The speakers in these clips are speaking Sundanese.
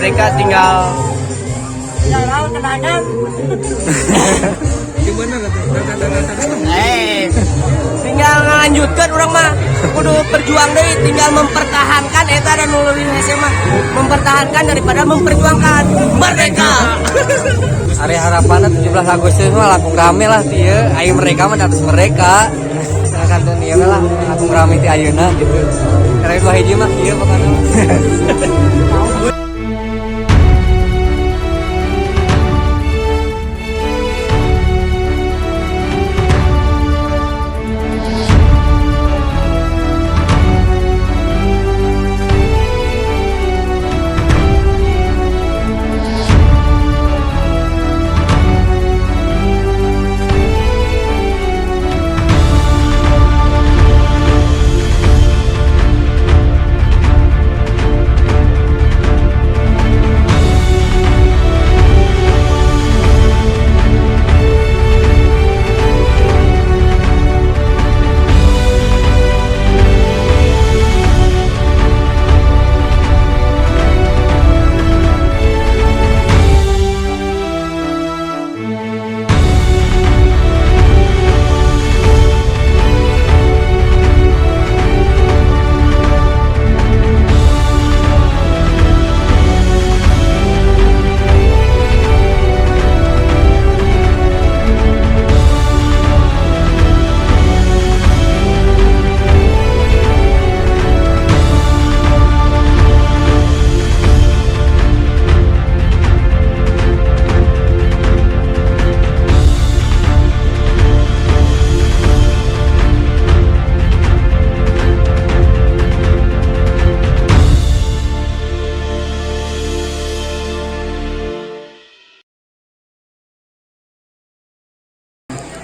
Merdeka tinggal Kenangan. Gimana eh tinggal ngalanjutkeun. Urang mah kudu berjuang deui, tinggal mempertahankan eta dan nu leuwih hese mah mempertahankan daripada memperjuangkan merdeka. Ari harapannya 17 Agustus mah langkung rame lah ti ieu. Ayo mereka mah atas mereka. Kantun ieu lah langkung rame ti ayeuna gitu. Karena dua hiji mah ieu pokoknya.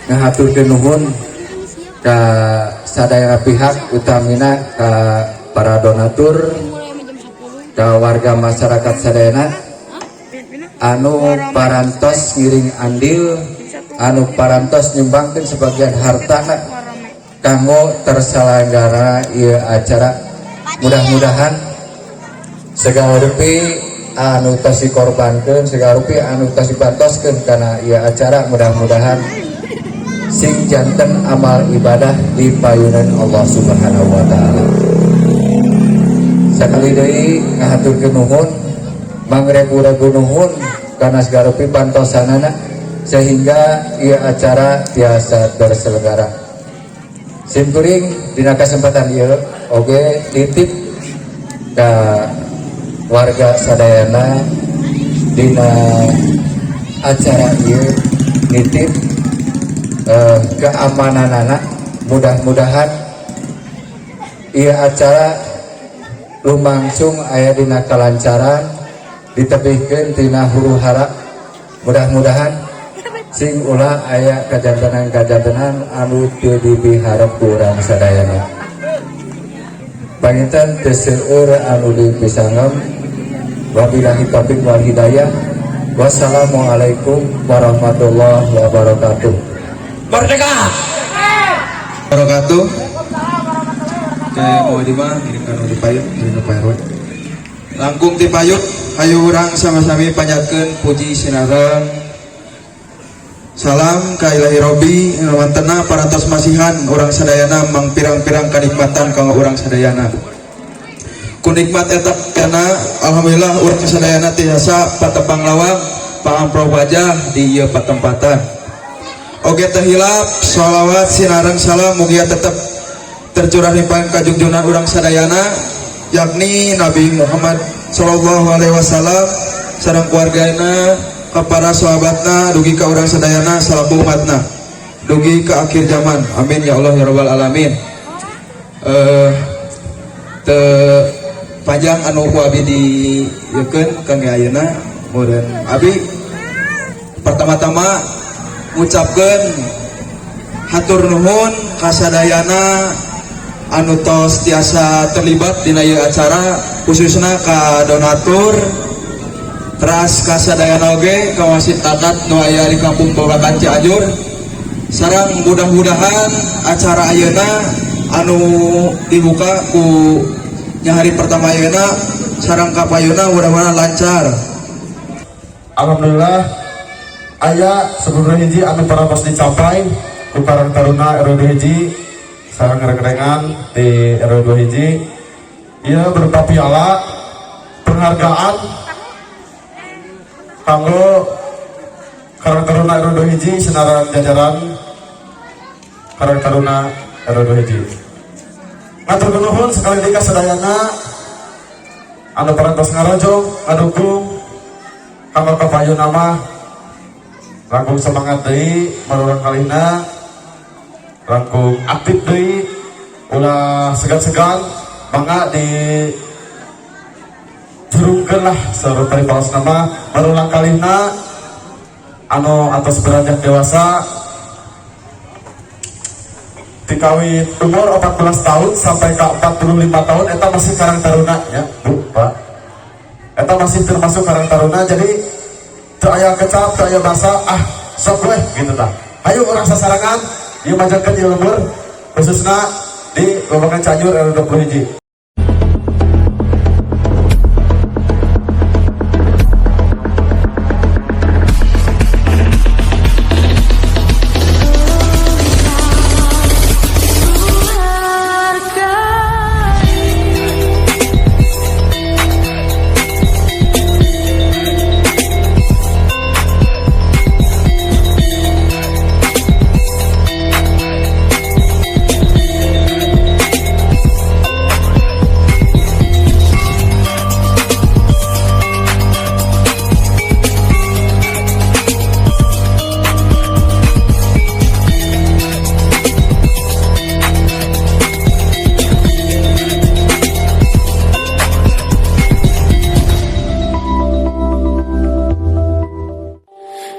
Ngahaturkeun nuhun ka sadaya pihak, utamina ka para donatur, ka warga masyarakat sadayana anu parantos ngiring andil, anu parantos nyumbangkeun sebagian hartana kanggo terselenggara ieu acara. Mudah-mudahan segala rupi anu tos dikorbankeun, segala rupi anu tos dibantoskeun kana ieu acara, mudah-mudahan sing janten amal ibadah di payunan Allah Subhanahu wa taala. Sakali deui ngahaturkeun nuhun, mangrebu-rebu nuhun kana segala rupi bantosanana sehingga ieu acara tiasa terselenggara. Sim kuring dina kesempatan ieu oge titip ka warga sadayana dina acara ieu, nitip keamanan anak. Mudah-mudahan ieu acara lumangsung aya dina kalancaran, ditebihkeun tina huru hara. Mudah-mudahan sing ulah aya kajantenan-kajantenan anu teu dipiharep ku urang sadayana. Panginten teu seueur anu dipisanggem. Wabillahi taufik wal hidayah. Wassalamualaikum warahmatullahi wabarakatuh. Merdeka. Wabarakatuh. Kayak mau di mah ngirimkan di payun, ngirim ke Pak RW. Langkung ti payun, hayu urang sama-sami panjatkeun puji sinareng salam ka Ilahi Robbi anu wantena parantos masihan urang sadayana mangpirang-pirang kanikmatan kanggo urang sadayana. Ku nikmat eta kana alhamdulillah urang sadayana tiasa patepang lawang paamprok wajah di ieu patempatan. Oge teu hilap sholawat sinareng salam mugia tetep tercurah limpahan ka junjunan urang sadayana, yakni Nabi Muhammad sallallahu alaihi wasallam sareng keluargana, ka para sahabatna, dugi ka urang sadayana salaku umatna dugi ke akhir zaman. Amin ya Allah ya rabbal alamin. Teu panjang anu ku abi dieukeun kangge ayeuna meureun. Abi pertama-tama ngucapkeun hatur nuhun kasadayana anu tos tiasa terlibat dina ieu acara, khususna ka donatur, teras kasadayana oge ka wasit tatat nu aya di kampung Babakan Cianjur. Sareng mudah-mudahan acara ayeuna anu dibuka ku nya hari pertama ayeuna Sareng kapayuna mudah-mudahan lancar. Alhamdulillah aya sebelum hiji anu parantos dicapai ku Karang Taruna RW 2 hiji sareng rengrengan di RW 2 hiji. Ieu berupa piala penghargaan kanggo Karang Taruna RW 2 hiji senaran jajaran Karang Taruna RW 2 hiji. Ngatur nuhun sekali deui ka sadayana anu parantos ngarojong ngadukung kanggo kapayun mah. Langkung semangat deui marulang kalihna, langkung aktif deui, ulah segan-segan, mangga di jurungkeun lah seluruh paripaos nama. Marulang kalihna anu atos beranjak dewasa dikawin umur 14 tahun sampai ke 45 tahun eta masih Karang Taruna ya, Bu, Pak. Eta masih termasuk Karang Taruna, jadi teu aya kecap, teu aya basa, ah sok weh gitu tah. Ayo urang sasarangan ieu majakeun ieu lembur khususna di Babakan Cianjur RW 20 hiji.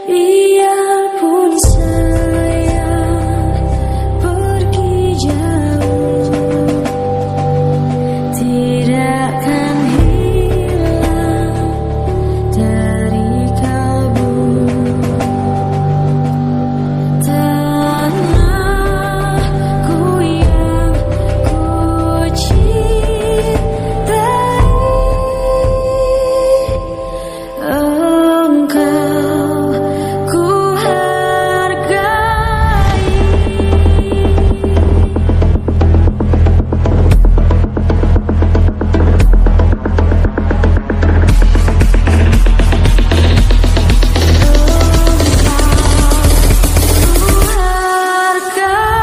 Biarpun saya pergi jauh, tidak akan hilang dari kalbu. Tanahku yang ku cintai, engkau ku hargai. Ku hargai.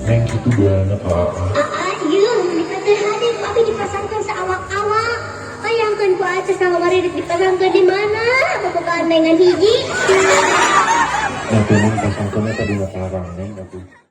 Neng, itu doanya ke Aa. Aa, iya, menikah teh hade ku abi dipasangkeun saawak-awak. Bayangkeun ku Aces kamari rek dipasangkeun di mana? Bobogaan dengan hiji. Nah, memang pasangkeunna tadi karang, Neng, atuh.